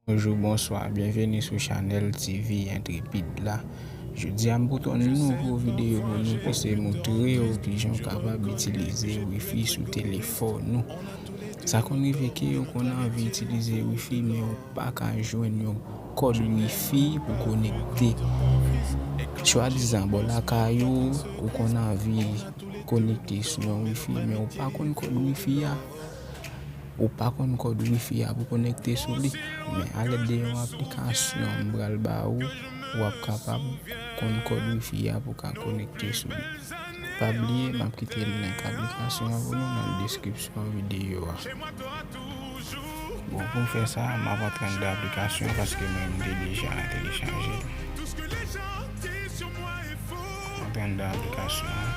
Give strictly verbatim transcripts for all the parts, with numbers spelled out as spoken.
Bonjou, bonswa, byenveni sou chanèl T V Intrépide la. Jodi a, m pote yon nouvo videyo pou nou, pou se montre w kijan w kapab itilize wifi sou telefòn ou. Sa konn rive ke ou konn anvi itilize wifi, men ou pa ka jwenn yon kòd wifi pou konekte. Swadizan, bò lakay ou, ou konn anvi konekte sou yon wifi, men ou pa konn kòd wifi a. Ou pa konn kòd wifi a pou konekte sou li. Men alèd de yon aplikasyon m pral ba ou, w ap kapab konn kòd wifi a pou ka konekte sou li. Pa bliye, m ap kite link aplikasyon an pou nou nan deskripsyon videyo a. Bon, pou m fè sa, m ap antre anndan aplikasyon an paske mwen m te deja telechaje l. Antre anndan aplikasyon an.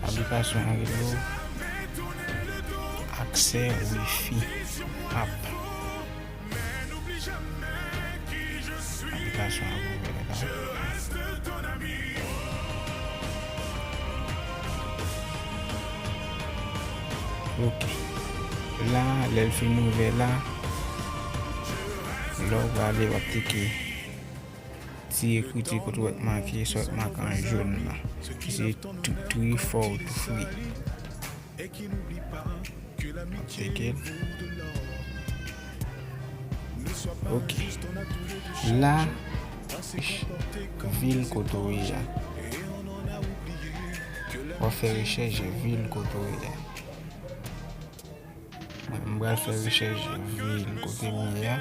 Aplikasyon an rele Aksè Wifi App. Aplikasyon an ouvè la. Ok. La, lè l fin ouvè la, lè w prale, w ap teke ti ekriti kote w wè k make, sa w wè k make an jòn la. Se three for free. Teke l. Ok. La, vil kote w ye a. W ap fè rechèch vil kote w ye a. Mwen, m pral fè rechèch vil kote m ye a.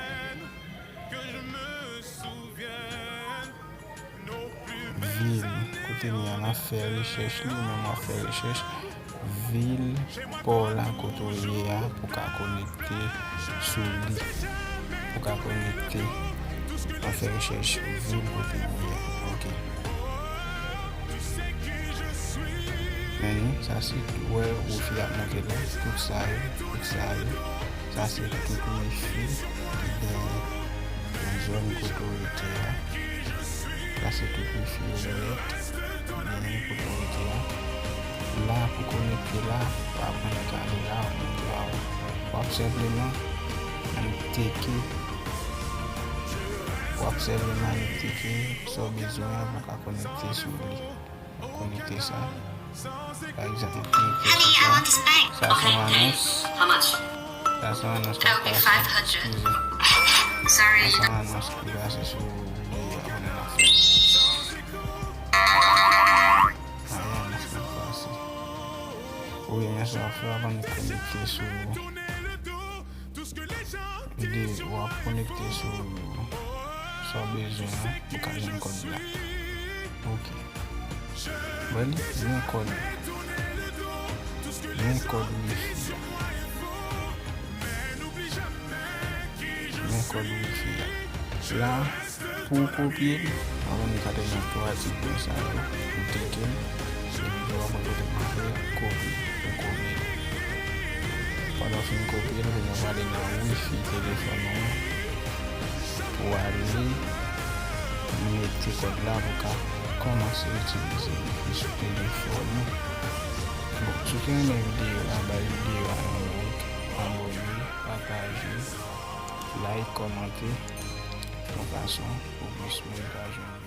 Vil kote m ye a, m ap fè rechèch li, ou menm w ap fè rechèch vil pa w la kote w ye a pou ka konekte sou li. Pou ka konekte, w ap fè rechèch vil kote m ye a. Ok. Men sa se, wè, wifi ap monte la, tout sa yo, tout sa yo. Sa se tout wifi ki gen nan zòn kote w rete a. Sa se tout wifi yo nèt ki genyen kote w rete a. La, pou konekte la, w ap konekte ale la, ou gen dwa w. W ap senpleman teke, w ap senpleman teke sa w bezwen an pou w ka konekte sou li. Konekte sa. Pa egzanp, konekte sou sa. Sa se yon anons. Sa se yon anons k ap pase. Eskize. Sa se yon anons ki pase sou videyo a pandan n ap fè. Sa yon anons k ap pase. Ou renmen sa w ap fè, w ap konekte sou videyo, w ap konekte sou sa w bezwen an pou ka jwenn kòd la. Ok. Wè li, men kòd. Men kòd wifi a. Men kòd wifi a. La, pou w kopye l, anvan nou gade nan twa ti pwen sa yo, ou teke l, epi w ap wè kote k make kopye, ou kopye l. Pandan w fin kopye l, kounye a w prale nan wifi telefòn ou an, pou w ale mete kòd la pou w ka kòmanse itilize wifi sou telefòn ou. Bon, si w te renmen videyo a, bay videyo a yon like, abòne, pataje, like, kòmante, yon fason pou plis moun ka jwenn